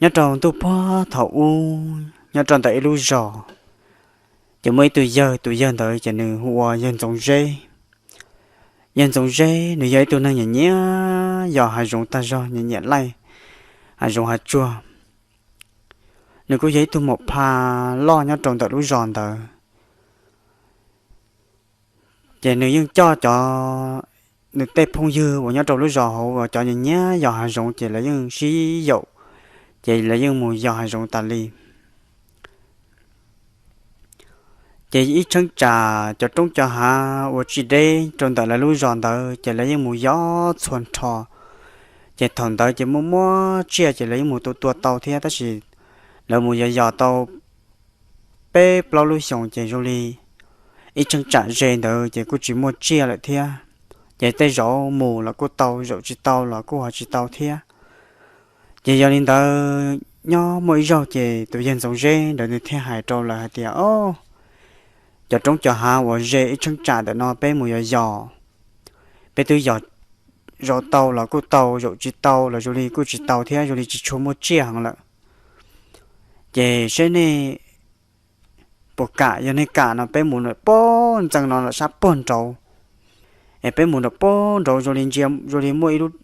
Nyob rau ntuj puag thaum ub, nyob rau ntawm ib lub zos, ces muaj ib tug yawg, tus yawg ntawd ces nws hu ua yawg Ntxoov Zeb. Yawg Ntxoov Zeb nws yog ib tug neeg nyiam nyiam yos hav zoov tag zog, nyiam nyiam laij hav zoov hav tsuag. Nws kuj yog ib tug maum pha loj nyob rau ntawm lub zos ntawd. Ces nws yeej coj cov, nws tej phooj ywg uas nyob rau lub zos hauv uas cov nyiam nyiam yos hav zoov ces lawv yeej sib yaum, ces lawv yeej mus yos hav zoov tas li. Ces ib cheeb tsam cov roob cov hav uas tsis deb rau ntawm lawv lub zos ntawd ces lawv yeej mus yos txhua nrho. Ces thaum ntawd ces muaj muaj tsiaj ces lawv yeej mus tua tua tau thiab, tab sis lawv mus yos yos tau peb plaub lub xyoos ces zoo li ib cheeb tsam ze ntawd ces kuj tsis muaj tsiaj lawm thiab. Ces tej zaum mus los kuj tau, zaum tsis tau los kuj ho tsis tau thiab. Ces yog li ntawd, nyob muaj ib zaug ces tus yawg Ntxoov Zeb ntawd nws thiaj hais rau lawv hais tias, Au, cov roob cov hav uas ze ib cheeb tsam ntawm no peb mus yos yos, peb twb yos, zaum tau los kuj tau, zaum tsis tau los zoo li kuj tsis tau thiab, zoo li tsis tshua muaj tsiaj heev lawm. Ces seb nej puas kam, yog nej kam no peb mus nram puag ntxeev no lawm sab puag nraud. Es peb mus nram puag nraud zoo li ntsia zoo li muaj ib lub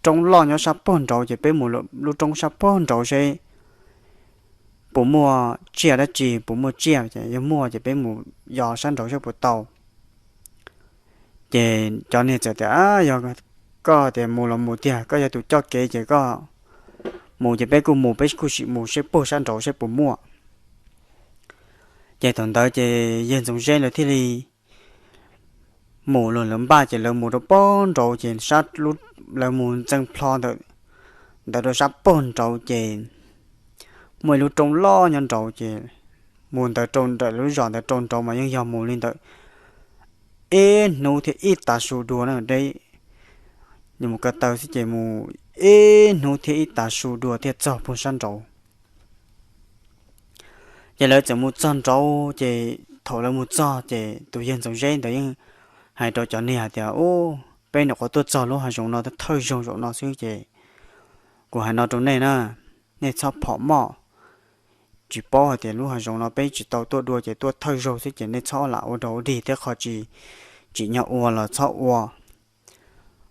roob loj nyob sab puag nraud, ces peb mus lub roob sab puag nraud seb puas muaj tsiaj dab tsi, puas muaj tsiaj, ces yog muaj ces peb mus yos sab nraud seb puas tau. Ces cov niag txawm tias, Yog koj tias mus los mus tiag, koj yog tus coj kev ces koj mus ces peb kuj mus, peb kuj sim mus seb puag sab nraud seb puas muaj. Ces thaum ntawd ces yawg Ntxoov Zeb lawv thiaj li mus los lawv npaj ces lawv mus rau puag nraud ces lawv mus ntxeev plho ntawm ntawd rau sab puag nraud ces muaj ib lub roob loj nyob nraud ces mus ntawd rau nram lub zos ntawd rau nraud mas yeej yog mus li ntawm ib hnub thiab ib tav su dua na, deb, mus ko taw xwb ces mus ib hnub thiab ib tav su dua thiaj txog puag sab nraud. Ces lawv txawm mus txog nraud ces thaum lawv mus txog ces tus yawg Ntxoov Zeb ntawd yeej hais rau cov niag hais tias, Ub, peb nyuam qhuav tuaj txog lub hav zoov no thawj zaug zaum no xwb ces kuv hais no rau nej na, nej txhob phom moj. Tsis paub hais tias lub hav zoov no peb tsis tau tuaj dua ces tuaj thawj zaug xwb ces nej txhob lam ua dog ua dig thiab qhov tsis tsim nyog ua los txhob ua,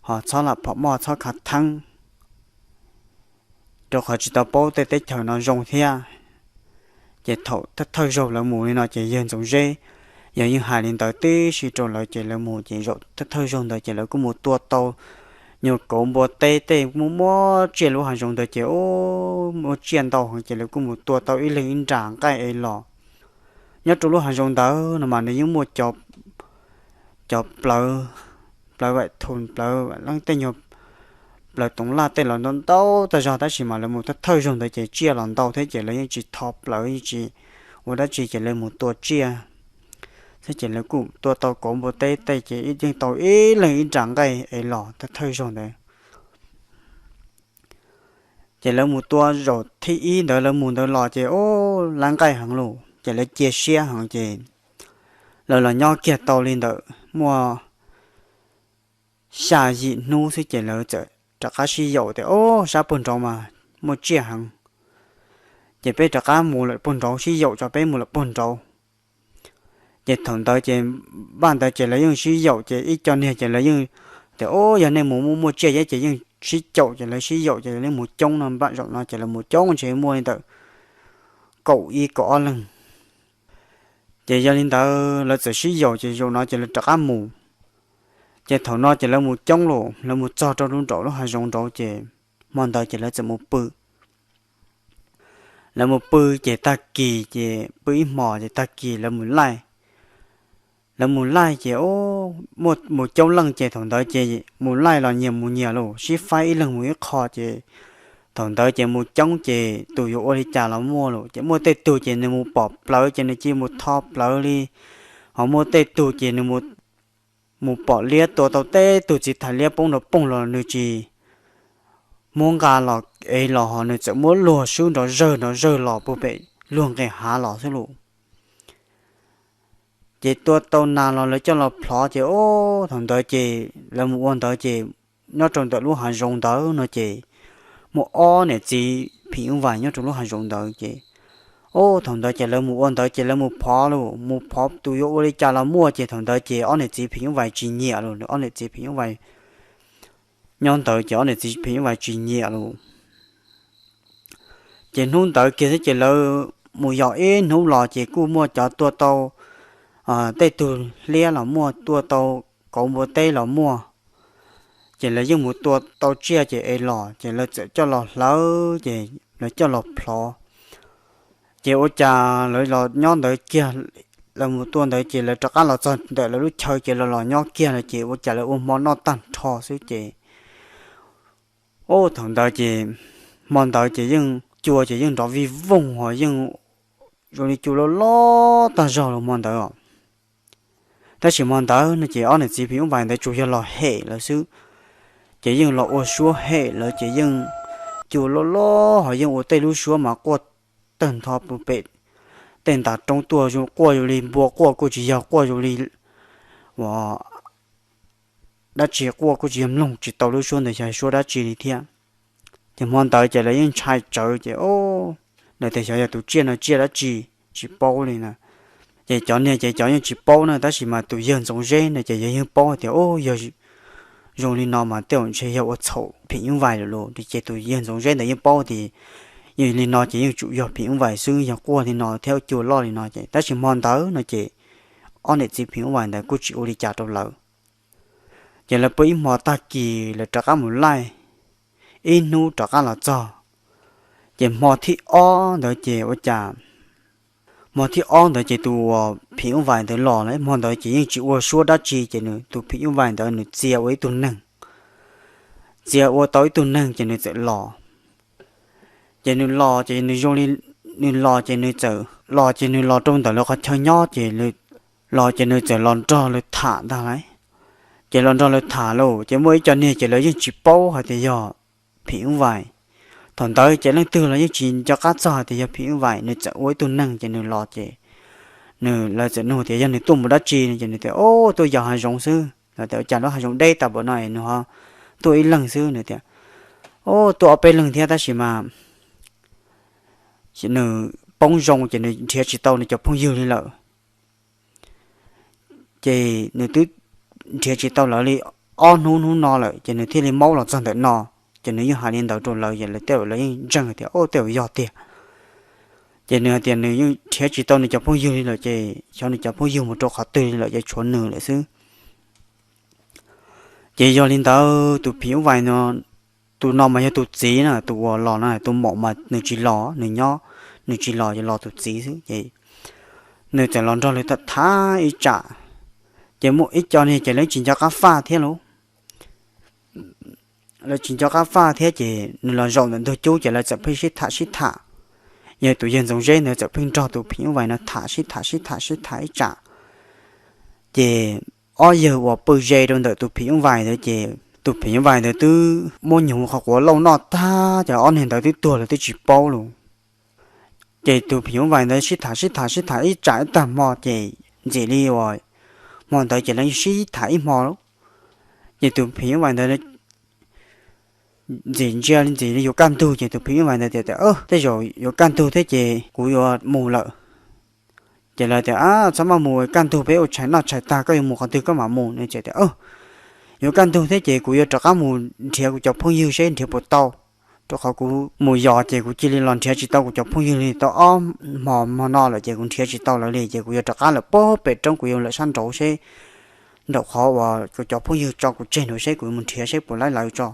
ho txhob lam phom moj txhob khav theeb, rau qhov tsis tau paub tej teb chaws no zoo thiab. Ces thaum thawj zaug lawv mus li no ces yawg Ntxoov Zeb yog yeej hais li ntawd tib si rau lawv ces lawv mus ces zaum thawj zaug ntawd ces lawv kuj mus tua tau nyuag kauv npua teb tej muaj muaj tsiaj lub hav zoov ntawd ces muaj tsiaj ntau heev ces lawv kuj mus tua tau ib leeg ib nra nqaij es los. Nyob rau lub hav zoov ntawd no mas nws yeej muaj cov plawv, plawv vaim thum, plawv leej tej nyuag, plawv toov laj tej los ntau ntau tag zog, tab sis mas lawv mus thawj zaug ntawd ces tsiaj los ntau thiab ces lawv yeej tsis tho plawv, yeej tsis ua dab tsi ces lawv mus tua tsiaj xwb ces lawv kuj tua tau kauv npua teb tej ces yeej tau ib leeg ib nra nqaij es los thawj zaug ntawd. Ces lawv mus tua zaum thib ib ntawd lawv mus ntawd los ces ub, lawv nqaij heev lawm ces lawv cia siab heev ces lawv los nyob kiag tau li ntawm muaj xya yim hnub xwb ces lawv txawm rov qab sib yaum tias, Ub, sab puag nraud mas muaj tsiaj heev, ces peb rov qab mus lawm puag nraud, sib yaum tso peb mus lawm puag nraud. Ces thaum ntawd ces npaj ntawd ces lawv yeej sib yaum ces ib co niag ces lawv yeej tias, Ub, yog nej mus muaj muaj tsiaj ces yeej sib caum ces lawv sib yaum ces lawv mus coob no, npaj zaum no ces lawv mus coob ntshe muaj li ntawm kaum ib kaum ob leeg. Ces yog li ntawd lawv txawm sib yaum ces zaum no ces lawv rov qab mus. Ces thaum no ces lawv mus coob lawm, lawv mus txog rau lub nraum lub hav zoov nraud ces hmo ntawd ces lawv txawm mus pw. Lawv mus pw ces tag kis ces pw ib hmos ces tag kis lawv mus laij. Lawv mus laij ces mus coob leej ces thaum ntawd ces mus laij los nyias mus nyias lawm, sib faib ib leeg mus ib qho ces thaum ntawd ces mus coob ces tus yuav ua li cas los muaj lawm. Ces muaj tej tug ces nws mus pom plawv ces nws cia mus tho plawv li, ho muaj tej tug ces nws mus pom liab tua tau tej tug txiv thais liab poob nrov poog los nws tsis muab nqa los es los ho nws txawm muab luag swb nrov zawg nrov zawg los puag pem luag nqes hav los xwb lawm. Ces tua tau nas los lawv coj los plhov ces ub, thaum ntawd ces lawv mus ua ntawd ces nyob rau ntawm lub hav zoov ntawd no ces muaj ob niam txiv phim nyuj vais nyob rau lub hav zoov ntawd ces, ub, thaum ntawd ces lawv mus ua ntawd ces lawv mus phov los mus phov tus yuav ua li cas los muaj ces thaum ntawd ces ob niam txiv phim nyuj vais tsis nyiam los, ob niam txiv phim nyuj vais nyob ntawd ces ob niam txiv phim nyuj vais tsis nyiam los. Ces hnub ntawd kiag xwb ces lawv mus yos ib hnub los ces kuj muaj cov tua tau tej tug hliab los muaj, tua tau kauv npua teb los muaj. Ces lawv yeej mus tua tau tsiaj ces es los ces lawv txawm coj los hlawv ces lawv coj los plhov. Ces ua cas lawv los nyob ntawd kiag, lawv mus tua ntawd ces lawv rov qab los txog ntawm lawv lub chaw ces lawv los nyob kiag lawm ces ua cas lawv ua hmo noj tag nrho xwb ces, ub, thaum ntawd ces hmo ntawd ces yeej cua ces yeej nrov vij voog ho yeej zoo li cua loj loj tag zog los hmo ntawd os. Tab sis hmo ntawd no ces ob niam txiv phim nyuj vais ntawd tsuas yog los hem lawv xwb, ces yeej los ua suab hem lawv ces yeej cua loj loj ho yeej ua tej lub suab mas quaj tawg ntho pem tej ntas roob tuaj, quaj zoo li npua quaj kuj tsis yog, quaj zoo li ua dab tsi quaj kuj tsis yog, mloog tsis tau lub suab ntawd xyov suab dab tsi li thiab. Ces hmo ntawd ces lawv yeej ntshai tsawv ces, lawv tias xyov yog tus tsiaj no tsiaj dab tsi, tsis paub li na. Ces cov niag ces cov yeej tsis paub na, tab sis mas tus yawg Ntxoov Zeb no ces yawg yeej paub tias, ub, yog zoo li no mas tej zaum ntshe yog ua txhaum phim nyuj vais lawm lauj. Ces tus yawg Ntxoov Zeb ntawd yeej paub tias yog li no ces yeej tsum yog phim nyuj vais xwb, yog quaj li no thiab cua loj li no ces. Tab sis hmo ntawd no ces ob niam txiv phim nyuj vais ntawd kuj tsis ua li cas rau lawv. Ces lawv pw ib hmo tag kis lawv rov qab mus laij, ib hnub rov qab los txog. Ces hmo thib ob ntawd ces ua cas, hmo thib ob ntawd ces tus uas phim nyuj vais ntawd los lawm, hmo ntawd ces yeej tsis ua suab dab tsi ces nws, tus phim nyuj vais ntawd nws txia ua ib tug neeg, txia ua tau ib tug neeg ces nws txawm los. Ces nws los ces nws zoo li, nws los ces nws txawm los ces nws los rau ntawm lawv qhov chaw nyob ces los ces nws txawm los nrog lawv tham ntag lauj. Ces los nrog lawv tham lauj, ces muaj ib co niag ces lawv yeej tsis paub hais tias yog phim nyuj vais. Thaum ntawd ces leej twg los yeej tsis nco qab txog hais tias yog phim nyuj vais, nws txawm ua ib tug neeg ces nws los ces nws, lawv txawm nug tias yog nws tuaj mus dab tsi no ces nws tias, ub, tuaj yos hav zoov xwb. Lawv tias ua cas lub hav zoov deb tas npaum no nws ho tuaj ib leeg xwb? Nws tias, ub, tuaj ob peb leeg thiab tab sis mas nws poob zoo ces nws nrhiav tsis tau nws cov phooj ywg li lawm. Ces nws twb nrhiav tsis tau lawv li ob hnub hnub no lawm ces nws thiaj li maub los txog ntawm no. Ces nws yeej hais li ntawd rau lawv ces lawv tej lawv yeej ntseeg tias, ub, tej zaum yog tiag. Ces nws hais tias nws yeej nrhiav tsis tau nws cov phooj ywg li lawm ces xyov nws cov phooj ywg mus rau qhov twg li lawm ces tshuav nws lawm xwb. Ces yog li ntawd tus phim nyuj vais no, tus no mas yog tus txiv na, tus uas los no, tus maum mas nws tsis los, nws nyob, nws tsis los ces los tus txiv xwb ces nws txawm los nrog lawv tham tham ib tsam. Ces muaj ib co niag ces lawv tsis nco qab faj thiab lauj. Lawv tsis nco qab faj thiab ces nws los zaum ntawm ntug cub ces lawv txawm pheej sib tham sib tham. Yog tus yawg Ntxoov Zeb ntawd txawm pheej nrog tus phim nyuj vais no tham sib tham sib tham sib tham ib tsam. Ces ob yawg uas pw ze rau ntawm tus phim nyuj vais ntawd ces tus phim nyuj vais ntawd twb muab nyuag qhov quav lauj noj tag ces ob niag ntawd twb tuag lawm twb tsis paub lauj. Ces tus phim nyuj vais ntawd sib tham sib tham sib tham ib tsam ib tag hmo ces ntxim li uas hmo ntawd ces lawv sib tham ib hmo lauj. Ces tus phim nyuj vais ntawd ntxim ntsia ntxim li yuav kaj ntug ces tus phim nyuj vais ntawd tias, tej zaum yuav kaj ntug thiab ces kuv yuav mus lawm. Ces lawv tias, a, txhob maj mus, kaj ntug peb ua tshais noj tshais tag koj yuav mus qhov twg koj mam mus. Nws txawm tias, yuav kaj ntug thiab ces kuv yuav rov qab mus nrhiav kuv cov phooj ywg seb nrhiav puas tau, rau qhov kuv mus yos ces kuv cia li los nrhiav tsis tau kuv cov phooj ywg li tau ob hmo hmo no lawm ces kuv nrhiav tsis tau lawv li ces kuv yuav rov qab lawm puag pem roob, kuv yuav lawm sab nraud seb nraum qhov uas kuv cov phooj ywg tso kuv tseg nraud seb kuv yuav mus nrhiav seb puas laib lawv tso.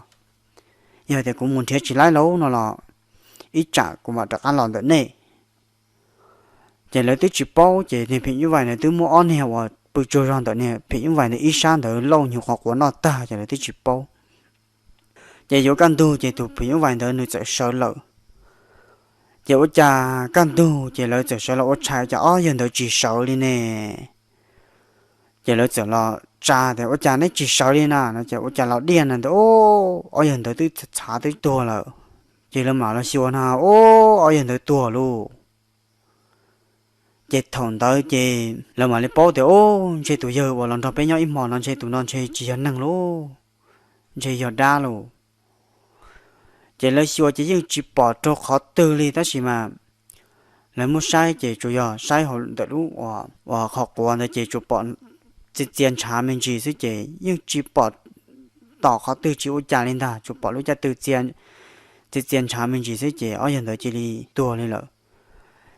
Yog tias kuv mus nrhiav tsis laib lawv no los ib tsam kuv mam rov qab los ntawm nej. Ces lawv twb tsis paub ces niag phim nyuj vais ntawd twb muab ob niag uas pw tsaug zog ntawm niag phim nyuj vais ntawd ib sab ntawd lauj nyuag qhov quav noj tag ces lawv twb tsis paub. Ces yuav kaj ntug ces tus phim nyuj vais ntawd nws txawm sawv lawm. Ces ua cas kaj ntug ces lawv txawm sawv los ua tshais, cas ob yawg ntawd tsis sawv li ne? Ces lawv txawm los tsa tias, ua cas neb tsis sawv li na? No ces ua cas los diaj na ntawd, ob yawg ntawd twb txhav twb tuag lawm. Ces lawv mam los xyuas na, ub, ob yawg ntawd tuag lauj. Ces thaum ntawd ces lawv mam li paub tias, ub, ntshe tus yawg uas los nrog peb nyob ib hmo no ntshe tus no ntshe tsis yog neeg lauj, ntshe yog dab lauj. Ces lawv xyuas ces yeej tsis pom raug qhov twg li tab sis mas lawv muab saib ces tsuas yog saib hauv ntawm lub uas qhov quav ntawd ces tsuas pom txia txia ntshav me ntsis xwb ces yeej tsis pom tom qhov twg tsis ua cas li ntag, tsuas pom lub caj tw txia txia ntshav me ntsis xwb ces ob yawg ntawd cia li tuag li lawm.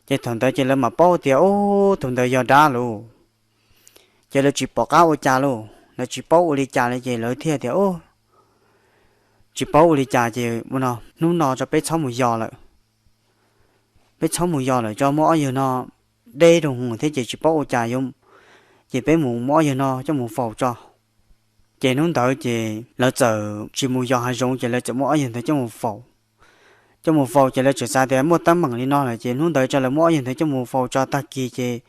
Ces thaum ntawd ces lawv mam paub tias ub, tus ntawd yog dab lauj. Ces lawv tsis pom qab ua cas lauj, lawv tsis paub ua li cas li ces lawv thiaj tias ub, tsis paub ua li cas ces hnub no tso peb txhob mus yos lawm. Peb txhob mus yos lawm, tso muab ob yawg no deb rau hwv thiab ces tsis paub ua cas yuav, ces peb mus muab ob yawg no coj mus faus tso. Ces hnub ntawd ces lawv txawm tsis mus yos hav zoov ces lawv txawm muab ob yawg ntawd coj mus faus. Coj mus faus ces lawv txawm xav tias muaj teeb meem li no lawm ces hnub ntawd tso lawv muab ob yawg ntawd coj mus faus tso tag kis ces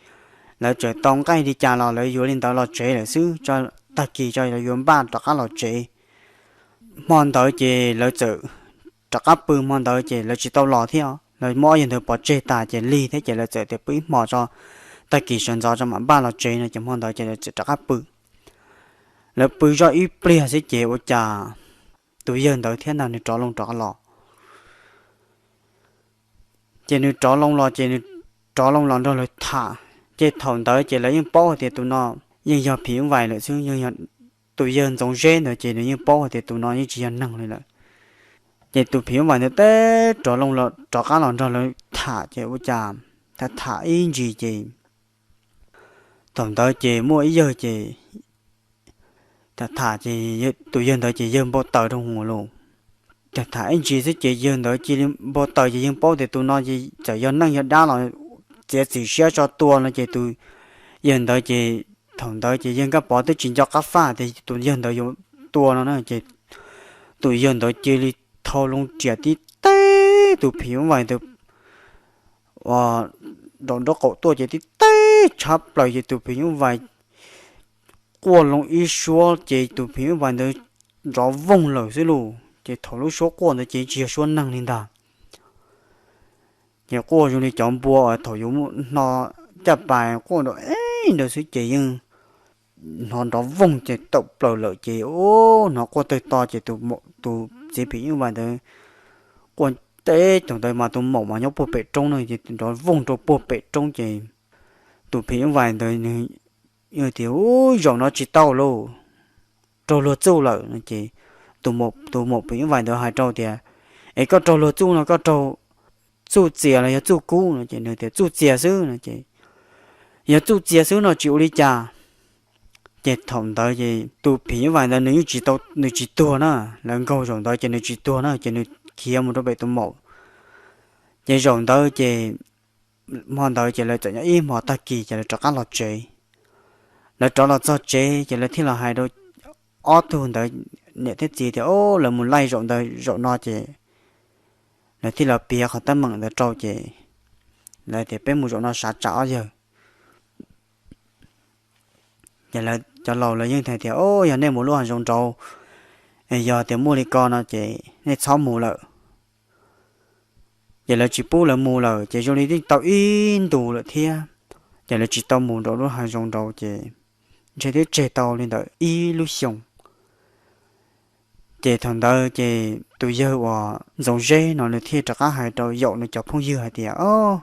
lawv txawm tau nqaij li cas los lawv yuav li ntawd los tsev lawm xwb, tso tag kis tso lawv yuav npaj rov qab los tsev. Hmo ntawd ces lawv txawm rov qab pw, hmo ntawd ces lawv tsis tau los thiab, lawv muab ob yawg ntawd pov tseg tas ces lig thiab ces lawv txawm tias pw ib hmos tso, tag kis sawv ntxov tso mam npaj los tsev no ces hmo ntawd ces lawv txawm rov qab pw. Lawv pw zoj ib pliag xwb ces ua cas tus yawg ntawd thiab ntag nws rov loo rov los. Ces nws rov loo los ces nws rov loo los nrog lawv tham. Ces thaum ntawd ces lawv yeej paub hais tias tus no yeej yog phim nyuj vais lawm xwb, tus yawg Ntxoov Zeb ntawd ces nws yeej paub hais tias tus no yeej tsis yog neeg li lawm. Ces tus phim nyuj vais ntawd teb rov loo los rov qab los nrog lawv tham ces ua cas tham tham ib ntsis ces thaum ntawd ces muaj ib yawg ces tham tham ces tus yawg ntawd ces yawg npau taws rau hwv lawm. Tham tham ib ntsis xwb ces yawg ntawd cia li npau taws ces yeej paub tias tus no ces txawm yog neeg yog dab los txiav txim siab tso tua no ces tus yawg ntawd ces thaum ntawd ces yawg Nkaj Pov twb tsis nco qab faj tias tus yawg ntawd yuav tua no na ces tus yawg ntawd cia li thau loo riam tib teb tus phim nyuj vais ntawd ua rau nraub qaum tuaj ces tib teb tshab plaws ces tus phim nyuj vais quaj loo ib suab ces tus phim nyuj vais ntawd nrov voog lawm xwb lauj. Ces thaum lub suab quaj ntawd ces tsis yog suab neeg li ntag, ces quaj zoo li cov npua uas thaum yuav muaj hno caj pas quaj nrov ib ntawd xwb ces yeej hnov nrov voog ces tawm plaws lawm ces hnov quaj tawg to ces tus txiv phim nyuj vais ntawd quaj teb thaum ntawd mas tus maum mas nyob puag pem roob no ces nrov voog rau puag pem roob ces tus phim nyuj vais ntawd nws tias ub, zaum no tsis tau lauj, raug luag txuj lawm no ces tus maum phim nyuj vais ntawd hais rau tias es koj raug luag txuj no koj raug txuj txias los yog txuj kub no ces nws tias txuj txias xwb no ces yog txuj txias xwb no tsis ua li cas. Ces thaum ntawd ces tus phim nyuj vais ntawd nws yeej tsis tau, nws tsis tuag na, lawv nkaug zaum ntawd ces nws tsis tuag na ces nws khiav mus rau pem tus maum. Ces zaum ntawd ces hmo ntawd ces lawv txawm nyob ib hmos tag kis ces lawv rov qab los tsev. Lawv rov los txog tsev ces lawv thiaj los hais rau ob tug ntawd niam thiab txiv tias o, lawv mus laij zaum ntawd zaum no ces lawv thiaj los piav qhov teeb meem ntawd rau ces lawv tias peb mus zaum no sav tsam ob yawg. Ces lawv cov laus lawv yeej hais tias o, yog nej mus lub hav zoov nraud, yog tias muaj li ko no ces nej txhob mus lawm. Ces lawv tsis pub lawv mus lawm ces zoo li twb tau ib ntus lawm thiab, ces lawv tsis tau mus rau lub hav zoov nraud ces ntshe twb tseg tau li ntawm ib lub xyoo. Ces thaum ntawd ces tus yawg uas Ntxoov Zeb no nws thiaj rov qab hais rau yaum nws cov phooj ywg hais tias o,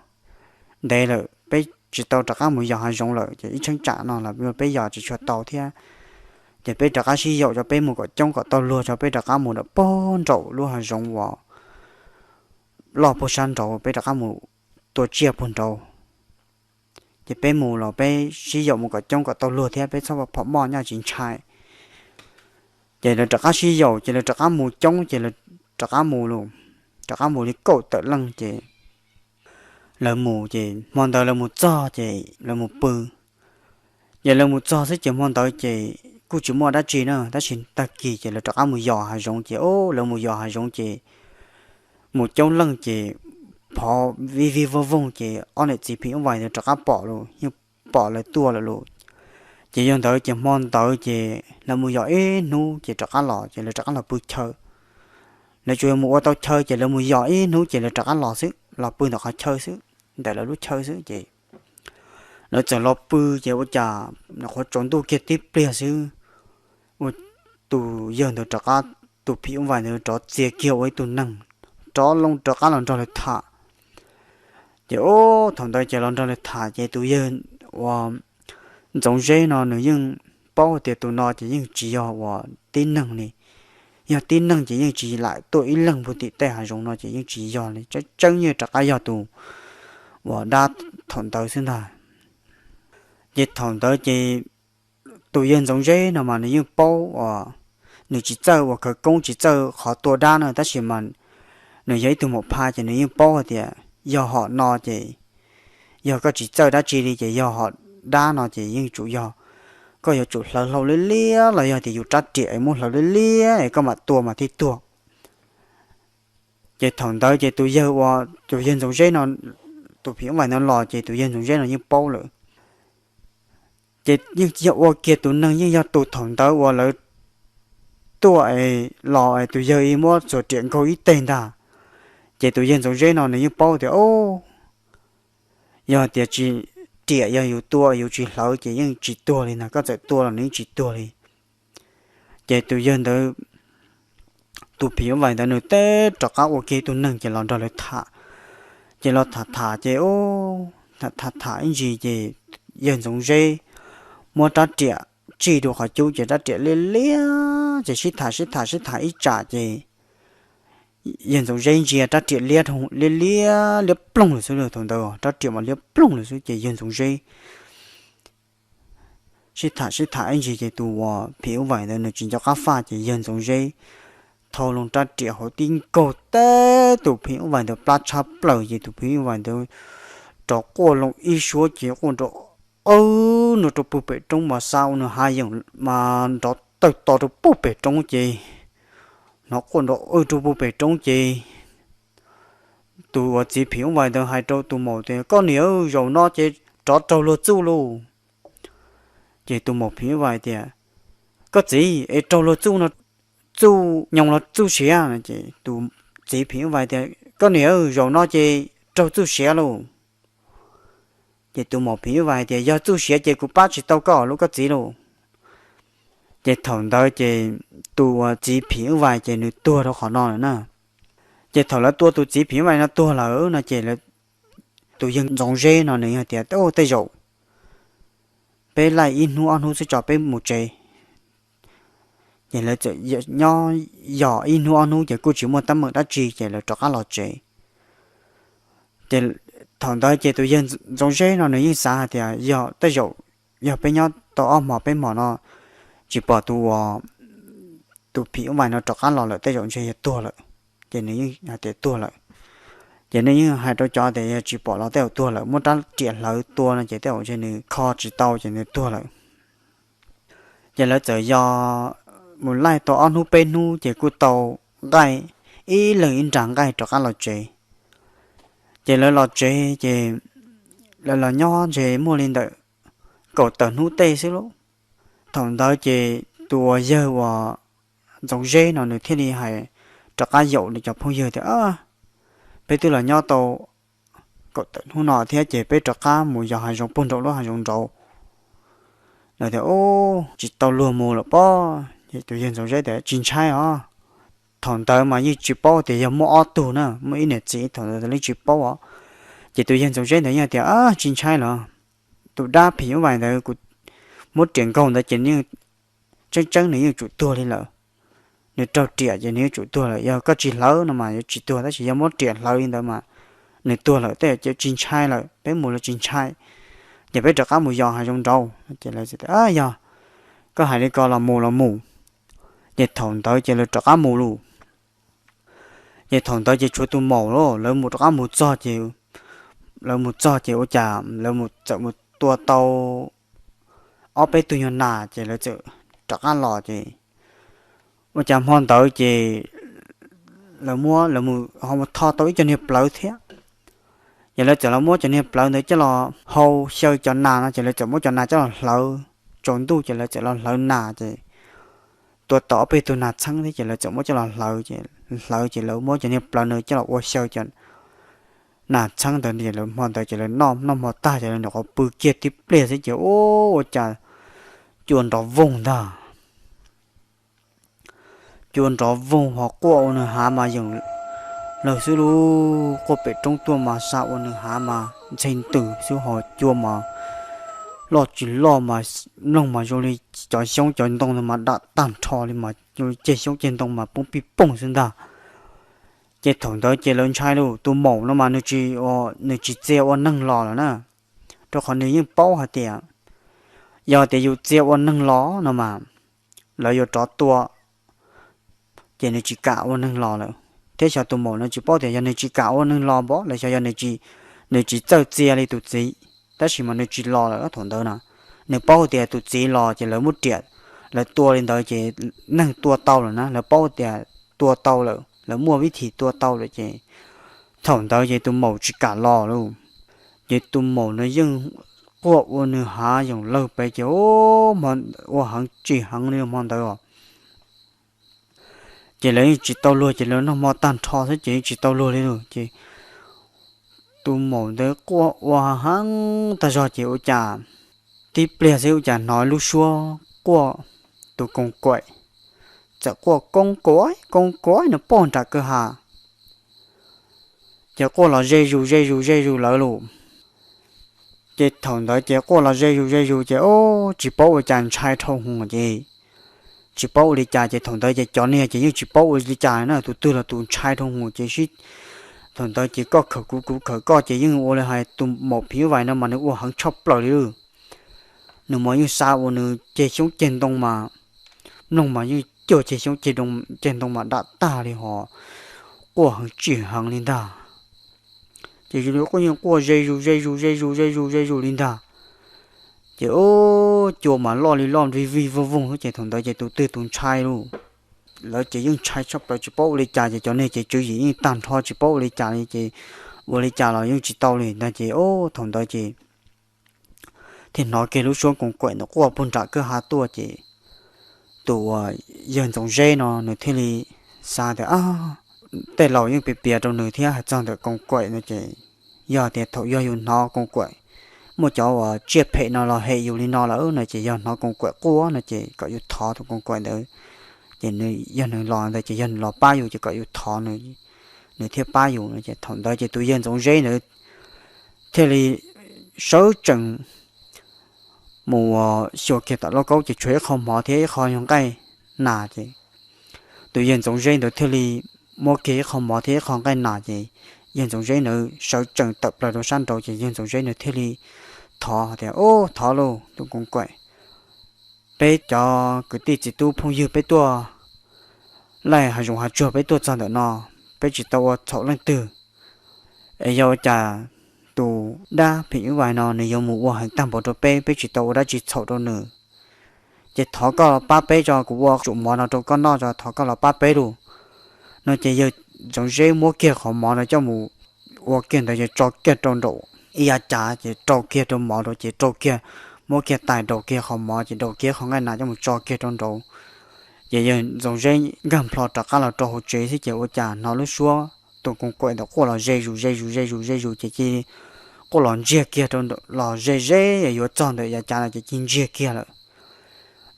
ntev lawm peb tsis tau rov qab mus yos hav zoov lawm ces ib cheeb tsam no los peb yos tsis tshua tau thiab. Ces peb rov qab sib yaum tso peb mus kom coob kom tau luag tso peb rov qab mus rau puag nraum lub hav zoov uas loj puag sab nraud peb rov qab mus tua tsiaj puag nraud. Ces peb mus los peb sib yaum mus kom coob kom tau luag thiab peb txhob ua phom moj nyaj tsis ntshai. Ces lawv rov qab sib yaum ces lawv rov qab mus coob ces lawv rov qab mus lawm, rov qab mus li kaum tawm leej ces lawv mus ces hmo ntawd lawv mus txog ces lawv mus pw. Ces lawv mus txog xwb ces hmo ntawd ces kuj tsis muaj dab tsi na tab sis tag kis ces lawv rov qab mus yos hav zoov ces o, lawv mus yos hav zoov ces mus coob leej ces phov vij vij voog voog ces ob niam txiv phim nyuj vais ntawd rov qab pom lawm, yeej pom lawv tuaj lawm lauj. Ces yog ntawd ces hmo ntawd ces lawv mus yos ib hnub ces rov qab los ces lawv rov qab los pw chaw. Lawv tsuas yog mus ua tau chaw ces lawv mus yos ib hnub ces lawv rov qab los xwb, los pw ntawm qhov chaw xwb, ntawm lawv lub chaw xwb ces lawv txawm los pw ces ua cas qhuav tsaus ntuj kiag tib pliag xwb, ua tus yawg ntawd rov qab, tus phim nyuj vais ntawd rov txia kiag ua ib tug neeg rov loo rov qab los nrog lawv tham. Ces ub, thaum ntawd ces los nrog lawv tham ces tus yawg uas Ntxoov Zeb no nws yeej paub tias tus no ces yeej tsis yog uas tib neeg li. Yog tib neeg ces yeej tsis lam tuaj ib leeg puag tim tej hav zoov no ces yeej tsis yog li, tseeb tseeb yeej rov qab yog tus uas dab thaum ntawd xwb ntag. Ces thaum ntawd ces tus yawg Ntxoov Zeb no mas nws yeej paub uas nws tsis txawj uas khawv koob tsis txawj qhov tua dab no tab sis mas nws yog ib tug maum phaj ces nws yeej paub hais tias yog hom no ces yog koj tsis txawj dab tsi li ces yog hom dab no ces yeej tsum yog koj yuav tsum hlawv hlau liab liab los yog tias yus rab riam es muab hlawv liab liab es koj mam tua mas thiaj tuag. Ces thaum ntawd ces tus yawg uas tus yawg Ntxoov Zeb no, tus phim nyuj vais ntawd los ces tus yawg Ntxoov Zeb no yeej paub lawm. Ces yeej yog ua kiag tus neeg yeej yog tus thaum ntawd uas lawv tuaj es los es tus yawg muab txuas riam nkaug ib teg ntag. Ces tus yawg Ntxoov Zeb no nws yeej paub tias, o, yog tias tsis, riam yog yus tua yus tsis hlawv ces yeej tsis tuag li ntag, koj txawm tua los nws yeej tsis tuag li. Ces tus yawg ntawd, tus phim nyuj vais ntawd nws teb rov qab ua kiag tus neeg ces los nrog lawv tham. Ces los tham tham ces ub, tham tham ib ntsis ces yawg Ntxoov Zeb muab rab riam tsij rau qhov cub ces rab riam liab liab ces sib tham sib tham sib tham ib tsam ces yawg Ntxoov Zeb ntsia rab riam liab, liab liab liab ploog lawm xwb, thaum ntawd rab riam mas liab ploog lawm xwb ces yawg Ntxoov Zeb sib tham sib tham ib ntsis ces tus uas phim nyuj vais ntawd nws tsis nco qab faj ces yawg Ntxoov Zeb thau loo rab riam hauv tib nkaug teb tus phim nyuj vais ntawd plab tshab plaws ces tus phim nyuj vais ntawd rov quaj loo ib suab ces quaj nrov wb nrov rau puag pem roob mas xa ua nws hav yeem mas nrov tawg to rau puag pem roob ces hnov quaj nrov wb rau puag pem roob ces tus uas txiv phim nyuj vais ntawd hais rau tus maum tias, koj niam, zaum no ces rov raug luag txuj lauj. Ces tus maum phim nyuj vais tias, koj txiv, es raug luag txuj no txuj nyoos los txuj siav? Ces tus txiv phim nyuj vais tias, koj niam, zaum no ces raug txuj siav lauj. Ces tus maum phim nyuj vais tias, yog txuj siav ces kuv pab tsis tau koj lauj koj txiv lauj. Ces thaum ntawd ces tus uas txiv phim nyuj vais ces nws tuag rau qhov no lawm na. Ces thaum lawv tua tus txiv phim nyuj vais no tuag lawm no ces tus yawg Ntxoov Zeb no nws yog tias, tej zaum peb laij ib hnub ob hnub xwb tso peb mus tsev. Ces lawv txawm nyob yos ib hnub ob hnub ces kuj tsis muaj teeb meem dab tsi ces lawv rov qab los tsev. Ces thaum ntawd ces tus yawg Ntxoov Zeb no nws yeej xav hais tias yog tej zaum yog peb nyob tau ob hmos peb hmos no tsis pom tus uas tus phim nyuj vais no rov qab los lawm tej zaum ntshe yog tuag lawm. Ces nws yeej hais tias tuag lawm. Ces nws yeej hais rau cov tias yog tsis pom los tej zaum tuag lawm, muab rab riam hlawv tua no ces tej zaum ntshe nws kho tsis tau ces nws tuag lawm. Ces lawv txawm yos mus laij tau ob hnub peb hnub ces kuj tau nqaij, ib leeg ib nra nqaij rov qab los tsev. Ces lawv los tsev ces lawv los nyob ntshe muaj li ntawm kaum tawm hnub tej xwb lauj. Thaum ntawd ces tus uas yawg uas Ntxoov Zeb no nws thiaj li hais rov qab yaum nws cov phooj ywg tias, peb twb los nyob tau kaum tawm hnub no thiab ces peb rov qab mus yos hav zoov puag nraum lub hav zoov nraud. Lawv tias, tsis tau luag mus lawm pob. Ces tus yawg Ntxoov Zeb tias, tsis ntshai os. Thaum ntawd mas yeej tsis paub tias yog muaj ob tug na, muaj ib niam txiv, thaum ntawd yeej tsis paub os. Ces tus yawg Ntxoov Zeb ntawd yeej tias, tsis ntshai los, tus dab phim nyuj vais ntawd kuv muab riam nkaug ntawd ces tseeb tseeb nws yeej tsum tuag li lawm. Nws raug riam ces nws yeej tsum tuag lawm, yog koj tsis hlawv no mas yuav tsis tuag tab sis yog muab riam hlawv li ntawd mas nws tuag lawm tej ces tsis ntshai lawm, peb mus los tsis ntshai. Ces peb rov qab mus yos hav zoov nraud. Ces lawv tias, yog koj hais li ko los mus los mus. Ces thaum ntawd ces lawv rov qab mus lauj. Ces thaum ntawd ces tshuav tus maum lauj, lawv mus rov qab mus txog ces, lawv mus txog ces ua cas lawv mus txawm mus tua tau ob peb tug nyuag nas ces lawv txawm rov qab los ces ua cas hmo ntawd ces lawv muab, lawv mus ho mus tho tau ib co niag plawv thiab. Ces lawv txawm los muab cov niag plawv ntawd coj los hau xyaw cov nas no ces lawv txawm muab cov nas coj los hlawv, tsaus ntuj ces lawv txawm los hlawv nas ces tua tau ob peb tug nas txheeb thiab ces lawv txawm muab coj los hlawv ces, hlawv ces lawv muab cov niag plawv ntawd coj los ua xyaw cov nas txheeb ntawd ces lawv hmo ntawd ces lawv noj, noj hmo tag ces lawv nyuam qhuav pw kiag tib pliag xwb ces ua cas cua nrov voog ntag. Cua nrov voog ho quaj ua nws hav mas yeej lawm xwb lauj. Quaj pem roob tuaj mas xa ua nws hav mas ntxhe ntws xwb, ho cua mas loj tsis loj mas mloog mas zoo li cov xyoob cov ntoo ntawd mas dam tag nrho li mas zoo li ceg xyoob ceg ntoo mas poob pij pooj xwb ntag. Ces thaum ntawd ces lawv ntshai lauj, tus maum no mas nws tsis, nws tsis txia ua neeg los lawm na, rau qhov nws yeej paub hais tias yog tias yus txia ua neeg los no mas lawv yuav rov tua, ces nws tsis kam ua neeg los lawm. Thiab xyov tus maum no tsis paub tias yog nws tsis kam ua neeg los npaum los xyov yog nws tsis txawj txia li tus txiv, tab sis mas nws tsis los lawm thaum ntawd na. Nws paub tias tus txiv los ces lawv muab riam, lawv tua li ntawd ces neeg tua tau lawm na, lawv paub tias tua tau lawm, lawv muaj vib thim tua tau lawm ces thaum ntawd ces tus maum tsis kam los lauj. Ces tus maum no yeej quaj ua nws hav yoos lawg pem ces ua heev tsim heev li hmo ntawd os. Ces lawv yeej tsis tau luag, ces lawv noj hmo tag nrho xwb ces yeej tsis tau luag li lauj. Ces tus maum ntawd quaj ua heev tag zog ces ua cas tib pliag xwb ua cas hnov lub suab quaj, tus koos kaim txawm quaj koob kuav koob kuav no puag nram kwj ha, ces quaj los ze zus ze zus ze zus lawv lauj. Ces thaum ntawd ces quaj los ze zus ze zus ces tsis paub ua cas ntshai dhau hwv ces tsis paub ua li cas ces thaum ntawd ces cov niag ces yeej tsis paub ua li cas na, tus twg los tus ntshai dhau hwv ces sib, thaum ntawd ces koj khawm kuv kuv khawm koj ces yeej ua li hais tus maum phim nyuj vais no mas nws ua heev tshaj plaws li. Nws mas yeej xa ua nws ceg xyoob ceg ntoo mas, mloog mas yeej cuag ceg xyoob ceg ntoo mas dam tag li ho quaj heev tsim heev li ntag. Ces quaj yeej quaj ze zus ze zus ze zus ze zus ze zus li ntag. Ces cua mas loj li loj vij vij voog voog xwb ces thaum ntawd ces tus twg tus ntshai lauj. Lawv ces yeej ntshai tshaj plaws tsis paub ua li cas ces cov niag ces tswv yim yeej tag nrho tsis paub ua li cas li ces ua li cas los yeej tsis tau li ntag ces thaum ntawd ces thiaj hnov kiag lub suab koos kaim ntawd quaj puag nram kwj ha tuaj ces tus uas yawg Ntxoov Zeb no nws thiaj li xav tias tej laus yeej piav piav rau nws thiab hais txog ntawm koos kaim no ces yog tias thaum yog yus hnov koos kaim muaj cov uas tsiaj phem no los hem yus li no lawm no ces yog hnov koos kaim quaj no ces kom yus thov tus koos kaim ntawd. Ces yog nws los ntawd ces yog nws los pab yus ces kom yus thov nws, nws thiaj pab yus no ces thaum ntawd ces tus yawg Ntxoov Zeb ntawd thiaj li sawv tsees mus xyuas kiag tom lauj kaub ces tshuav ib qho mov thiab ib qho nyuag nqaij nas ces tus yawg Ntxoov Zeb ntawd thiaj li muab kiag ib qho mov thiab ib qho nqaij nas ces yawg Ntxoov Zeb ntawd sawv tsees tawm plaws rau sab nraud ces yawg Ntxoov Zeb ntawd thiaj li thov tias, Ub, thov lauj tus koos kaim, peb cov kwv tij txiv tub phooj ywg peb tuaj laij hav zoov hav tsuag peb tuaj txog ntawm no, peb tsis tau ua txhaum leej twg, es yog ua cas tus dab phim nyuj vais no nws yuav mus ua heev tag npaum rau peb, peb tsis tau ua dab tsi txhaum rau nws. Ces thov koj los pab peb tso, kuv ua tsum mov no rau koj noj tso, thov koj los pab peb lauj. No ces yawg Ntxoov Zeb muab kiag qhov mov no coj mus ua kiag ntawd ces tso kiag rau nraum ib yav cav ces rau kiag rau mov rau ces rau kiag, muab kiag tais rau kiag qhov mov ces rau kiag qhov nqaij nas coj mus tso kiag rau nraud. Ces yawg Ntxoov Zeb nkag nplho rov qab los rau hauv tsev xwb ces ua cas hnov lub suab tus koos kaim ntawd quaj los ze zus ze zus ze zus ze zus ces cia li quaj los ntsiag kiag rau, los ze ze yuav txog ntawm yav cav no ces cia li ntsiag kiag lawm.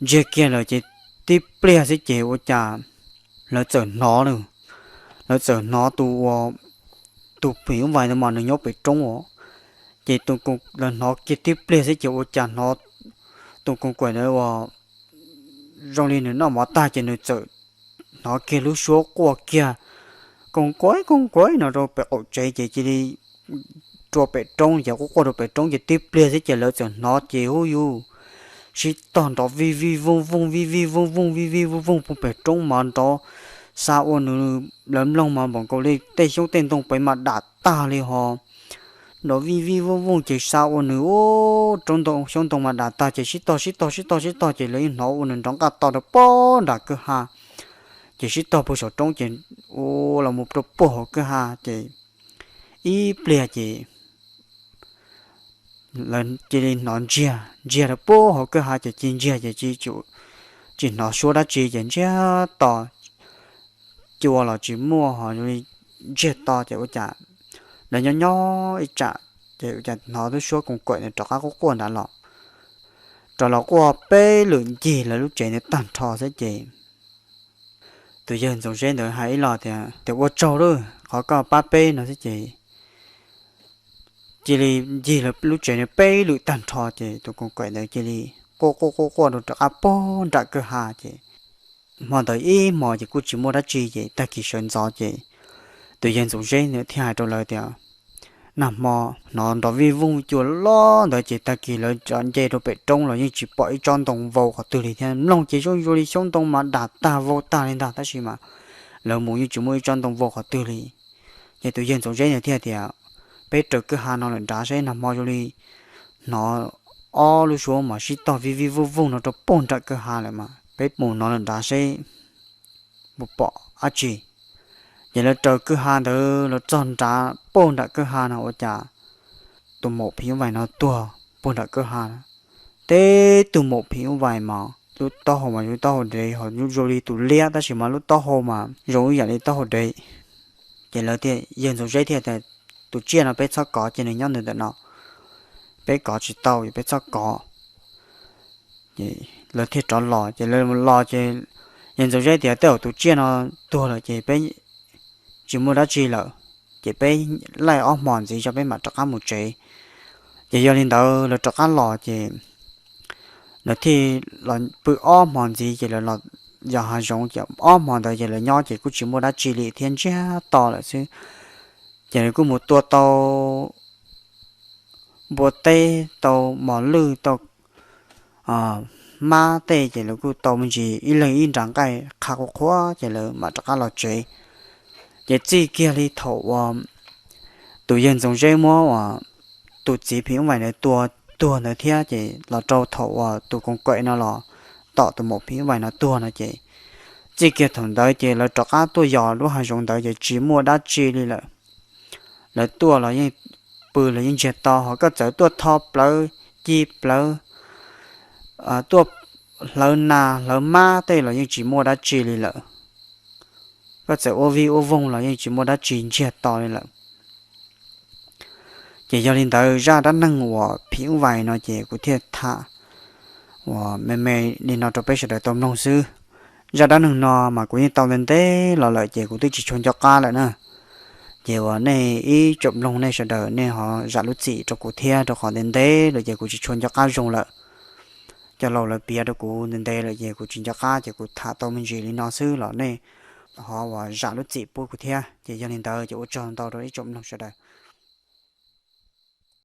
Ntsiag kiag lawm ces tib pliag xwb ces ua cas lawv txawm hnov lawm, lawv txawm hnov tus ua, tus phim nyuj vais ntawd mas nws nyob pem roob os. Ces tus, lawv hnov kiag tib pliag xwb ces ua cas hnov tus koos kaim ntawd ua zoo li nws noj mov tag ces nws txawm hnov kiag lub suab quaj kiag koos kaim koos kaim no rau pem qaum tsev ces cia li rua pem roob ces quaj quaj rau pem roob ces tib pliag xwb ces lawv txawm hnov ces hu yus sib tog nrov vij vij vooj vooj vij vij vooj vooj vij vij vooj vooj puag pem roob mas nrov xa ua nws, lawv mloog mas npaum nkaus li tej xyoob tej ntoo pem mas dam tag li ho nrov vij vij vooj vooj ces xa ua nws ua roob ntoo xyoob ntoo mas dam tag ces sib tog sib tog sib tog sib tog ces lawv yeej hnov ua nws nrov nqaj to rau puag nram kwj ha. Ces sib tog puag saum roob ces ua los mus rau puag hauv kwj ha ces ib pliag ces lawv cia li hnov ntsiag ntsiag rau puag hauv kwj ha ces cia li ntsiag ces tsis, tsis hnov suab dab tsi ces ntsiag to, cua los tsis muaj ho ntsiag to ces ua cas lawv nyob nyob ib tsam ces ua cas hnov lub suab koos kaim ntawd rov qab quaj quaj ntawd los, rov los quaj peb lwm ncig lawv lub tsev ntawd tag nrho xwb ces tus yawg Ntxoov Zeb ntawd hais ib los tias, tias ua tsaug lawm qhov koj pab peb no xwb ces cia li ncig lawv lub tsev no peb lwm tag nrho ces tus koos kaim ntawd cia li quaj quaj quaj quaj rau rov qab pog nram kwj ha ces hmo ntawd ib hmos ces kuj tsis muaj dab tsi ces tag kis sawv ntxov ces tus yawg Ntxoov Zeb thiaj hais rau lawv tias, nag hmo hnov nrov vij vooj cua loj ntawd ces tag kis lawv nce rau pem roob los yeej tsis pom ib tsob ntoo vau qhov twg li thiab, mloog ces zoo zoo li xyoob ntoo mas dag tag vau tag li ntag tab sis mas lawv mus yeej tsis muaj ib tsob ntoo vau qhov twg li. Ces tus yawg Ntxoov Zeb ntawd thiaj tias, peb raws kwj ha no lawm nrad seb, nag hmo zoo li hnov ob lub suab mas sib tog vij vij vooj vooj no rau pog nram kwj ha lawm mas peb mus no lawm nrad seb puas pom dab tsi. Ces lawv raws kwj ha ntawd los txog nrad pog nram kwj ha no ua cas tus maum phim nyuj vais no tuag pog nram kwj ha. Teb tus maum phim nyuj vais mas lub taub hau mas yog lub taub hau dev ho zoo li tus liab tab sis mas lub taub hau mas zoo ib yam li taub hau dev. Ces lawv thiaj, yawg Ntxoov Zeb thiaj tias, tus tsiaj no peb txhob kov, ces nws nyob ntawm ntawm no, peb kov tsis tau, peb txhob kov. Lawv thiaj rov los, ces lawv los ces yawg Ntxoov Zeb tias, tej zaum tus tsiaj no tuag lawm ces peb tsis muaj dab tsi lawm, ces peb laij ob hmo ntxiv tso peb mam rov qab mus tsev. Ces yog li ntawd lawv rov qab los ces lawv thiaj los pw ob hmo ntxiv ces lawv los yos hav zoov ces ob hmo ntawd ces lawv nyob ces kuj tsis muaj dab tsi li thiab, ntsiag to lawm xwb. Ces lawv kuj mus tua tau npua teb, tau mos lwj, tau hmab tej, ces lawv kuj tau me ntsis ib leeg ib nra nqaij qha qhuav qhuav ces lawv mam rov qab los tsev. Ces txij kiag li thaum uas tus yawg Ntxoov Zeb muab uas tus txiv phim nyuj vais ntawd tua tuag ntawd thiab ces los rau thaum uas tus koos kaim no los tom tus maum phim nyuj vais no tuag no ces txij kiag thaum ntawd ces lawv rov qab tuaj yos lub hav zoov ntawd ces tsis muaj dab tsi li lawm. Lawv tuaj los yeej pw los yeej ntsiag to, ho koj txawm tuaj tho plawv, ci plawv, tuaj hlawv nas hlawv mab tej los yeej tsis muaj dab tsi li lawm. Koj txawm ua vij ua voog los yeej tsis muaj dab tsi ntsiag to li lawm. Ces yog li ntawd zaj dab neeg uas phim nyuj vais no ces kuv thiaj tham uas me me li no rau peb sawv daws tau mloog xwb. Zaj dab neeg no mas kuv yeej tau ntev ntev los lawm ces kuv twb tsis tshua nco qab lawm na. Ces uas nej ib tsoom mloog nej sawv daws nej ho zam lub txim rau kuv thiab, rau qhov ntev ntev lawm ces kuv tsis tshua nco qab zoo lawm. Cov laus lawv piav rau kuv ntev ntev lawm ces kuv tsis nco qab, ces kuv tham tau me ntsis li no xwb los nej ho uas zam lub txim pub kuv thiab. Ces yog li ntawd ces ua tsaug ntau rau ib tsoom mloog sawv daws.